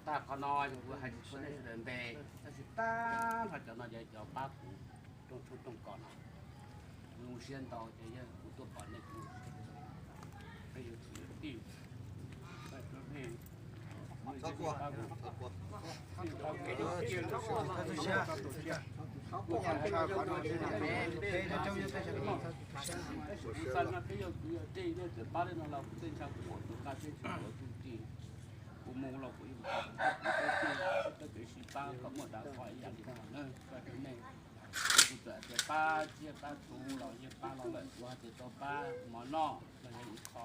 Qhov no kuv hais tsis tau nej sawv daws npe, tab sis tag nrho cov no yog cov pab kuv rooj tshoob rooj kos no. Kuv zoo siab ntau ces yog kuv tuaj pom nej kuv yuav tij Tab sis kuv xav no peb yog kwv yog tij, nej txawm pab li no los kuv tej ntshav kuv ua tus qab siab tsis ua tus tij. Kuv mus los kuv yeej pab kuv tej tij, kuv tej kev sib pab kom muaj dav qhov ib yam li no na, koj rau nej. Kuv txawm tias pab tsiaj pab txhu los yeej pab los lawm, kuv hais tias tau pab mov noj los yog ib qho,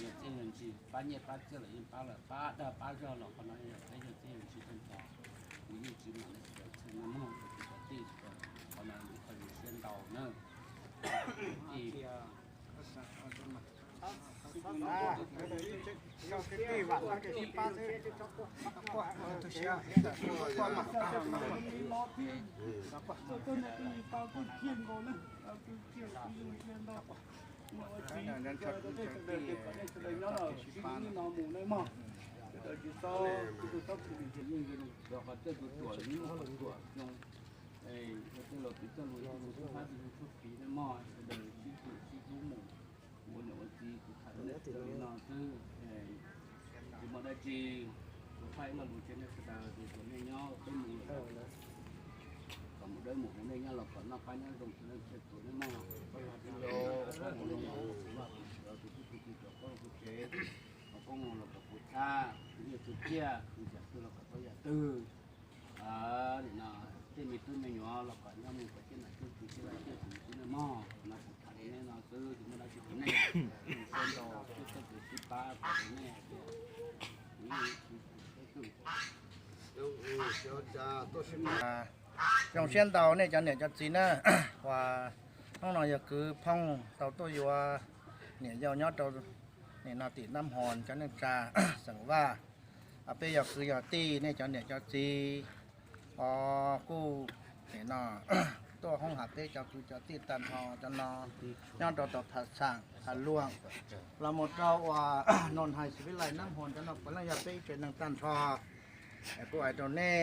yog txiaj yog ntsig, pab nyiaj pab txiaj los yeej pab lawm, pab dag pab zog los qhov no yog peb yog txiaj yog ntsig tag nrho. Kuv yeej tsis mam li sawv daws txhawj no mog, kuv cov tij sawv daws, qhov no ib qho zoo siab ntau na. Tej laus piv txoj lus ib tug tub hab ib tug tub kiv nej mog, sawv daws sib tw sib hlub mus ua niam ua txiv. Kuv tham rau nej sawv daws li no xwb, tsis muaj dab tsi. Kuv thaij ib lo lus rau nej sawv daws tias kom nej nyob peb mus lawm, kom mus dawb mus huv, nej nyob los kom noj qab nyob zoo, sawv daws tseg tuag nej mog. Pab los tij laug, pab mus zoo, tus vaj tus tsev, tus tub tus kiv, tus poj tus sev, tus koob mus los kom puv txhab, tus nyiaj tus txiaj, tus yam twg los kom tau yam twg. Nim no tej me tub me nyuam los kom nyob mus kom ciaj nam ciaj txiv, ciaj vaj ciaj tsev xwb nej mog. No kuv tham rau nej no xwb, tsis muaj dab tsi rau nej. Sawv daws sib txhawb sib pab kom rau nej hais tias zoo siab ntau nej cov niam cov txiv na, uas hnub no yog kwv Phooj tau tuaj yuav niam yau nyob rau nim no tim Nab Hos cov neej tsa xeem Vaj. Peb yog kwv yog tij nej cov niam cov txiv os, kuj nim no tuaj hoob has peb cov kwv cov tij tag nrho cov no nyob rau tom Phav Xaam, Phav Luam, los mus rau uas Noom Hais, Xws Vib Lais, Nab Hos cov no puav leej yog peb ib tsev neeg tag nrho. Kuv hais rau nej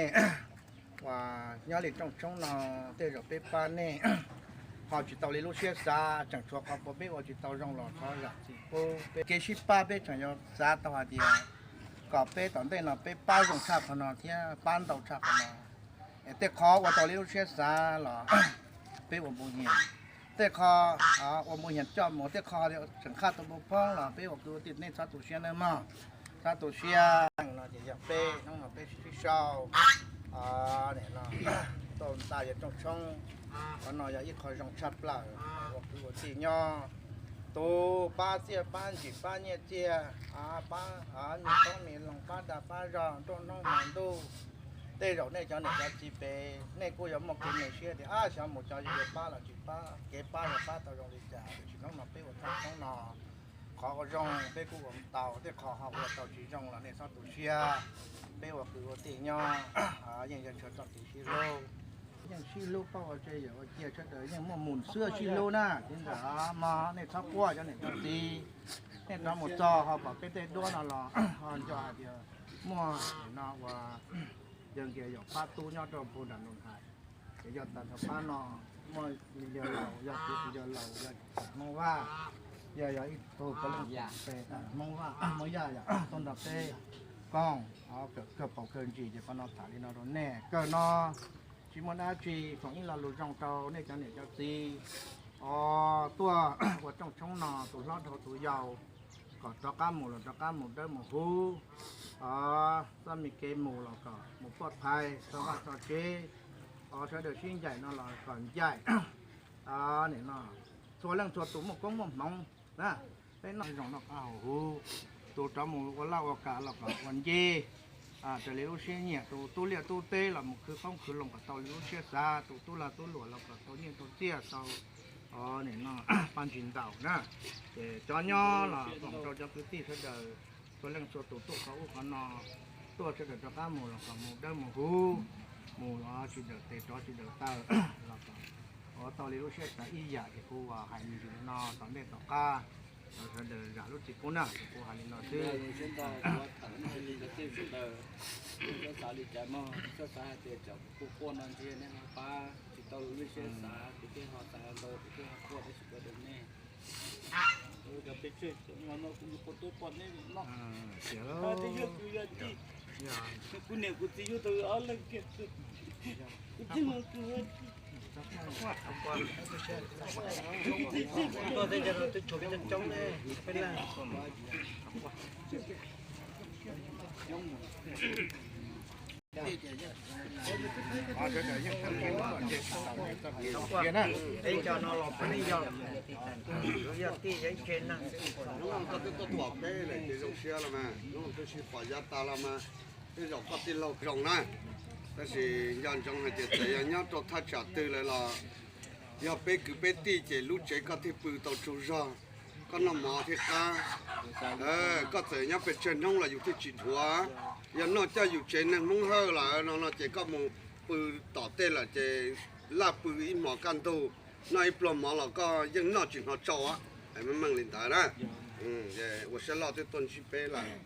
uas nyob li rooj tshoob no, tej zaum peb pab nej ho tsis tau li lub siab xav, tseem tshuav qhov puas peb ua tsis tau zoo los thov zam txim pub. Peb kev sib pab peb tseem yuav xav tau hais tias kom peb tom ntej no peb pab zoo tshaj qhov no thiab pab ntau tshaj qhov no. Es tej qhov ua tau li lub siab xav los peb ua npu hias, tej qho ua npu hias coj mus, tej qho tseem qhaj tau npu phoob los peb ua kwv ua tij nej txhob tu siab nawb mog, txhob tu siab. No ces yog peb hnub no peb sib sau, nim no tuaj ntaj yog rooj tshoob, qhov no yog ib qho zoo tshaj plaws ua kwv ua tij nyob. Tus pab txiaj pab ntsig pab nyiaj txiaj, pab me toob me loo, pab dag pab zog nruab hnub hmo ntuj. Tej zaum nej cov niam cov txiv pem nej kuj yuav muaj kev me siab tias ab xyov mus cov yuav pab los tsis pab, kev pab yuav pab tau zoo li cas, tiam sis hnub no peb ua rooj tshoob no, qhov ua zoo peb kuj ua tau, tej qho ho ua tau tsis zoo los nej txhob tu siab. Peb ua kwv ua tij nyob yeej yog ntshaw txoj kev sib hlub, yeej sib hlub pab ua tse yam ua cia, sawv daws yeej muaj mus xwb sib hlub na. Ces ntawm no nej txhob quaj cov niam cov txiv, nej rov mus txog ho pom peb tej duab no los ho nco hais tias muaj no ua yawg Nkias Yaum pab tub nyob rau puag nram Noom Hais. Ces yog tag nrho pab no muaj yawg laus, yog kuv tus yawg laus, yog Hmoob Vaj, yog yog ib tug pov leej pem Hmoob Vaj Hmoob Yaj yom, tuaj nrog peb koom kawg paus kawg ntsis. Ces qhov no tham li no rau nej kawg no, tsis muaj dab tsi, foom ib lo lus zoo rau nej cov niam cov txiv os, tuaj ua rooj tshoob no, tus hlob dhau tus yau, kom rov qab mus los rov qab mus dawb mus huv os, txoj me kev mus los kom mus poj phais txog vaj txog tsev os, sawv daws sib ncaim no los kom ncaim. Nim no txhua leej txhua tus muaj koob muaj hmoov na, peb noj zoo noj qab haus huv, tus rov mus ua laj ua kam los kom ua nce. Raws li lub siab nyiam, tus tub liaj tub teb los mus khwv qoob khwv loo kom tau li lub siab xav, tus tub lag tub luam los kom tau nyiaj tau txiaj tau nim no paj ntsis ntaus na. Ces cov nyob los foom rau cov kwv tij sawv daws, txhua leej txhua tus tuaj qhov ub qhov no, tuaj sawv daws rov qab mus los kom mus dawb mus huv, mus los tsis dawm tes rov tsis dawm taw, los kom ua tau li lub siab xav ib yam. Ces kuv hais me ntsis li no, tom ntej tom qab los sawv daws zam lub txim pub na, ces kuv hais li no xwb. Txhob xav li cas mog, txhob xav hais tias tsam kuv quaj no ntshe nej ho pab tsis tau lub siab xav, kuv thiaj ho xav ntau, kuv thiaj ho quaj tab sis kuv ua rau nej. Cov pes tsawg cov no kuv yuav puas tuaj pom nej no. Yog kuv yog tij, kuv niam kuv txiv yug tau ob leeg kiag, kuv tij no kuv Peb cov no los peb yog, yog tij yog ib tsev neeg xwb. Hnub no koj twb tuaj pom peb lawm ces zoo siab los mas, hnub no twb sib pom yav tas los mas, tej zaum koj tij laug zoo na, tab sis nco ntsoov hais tias txawm yog nyob rau thaj tsam twg lawm los yog peb kwv peb tij ces lub tsev koj thiaj pw tau tsaug zog, koj noj mov thiaj qab. Koj txawm nyob pes tsawg hnub los yus thiaj tsis dhuav. Yog noj coj yus tsev neeg Hmoob Hawj lawm no no ces koj mus pw tom tej lawm ces laj pw ib hmos kaj ntug, noj ib pluag mov los koj yeej noj tsis hnov tsau. Hais meej meej li ntawd na. Ua siab loj twb tuaj ntsib peb lawm.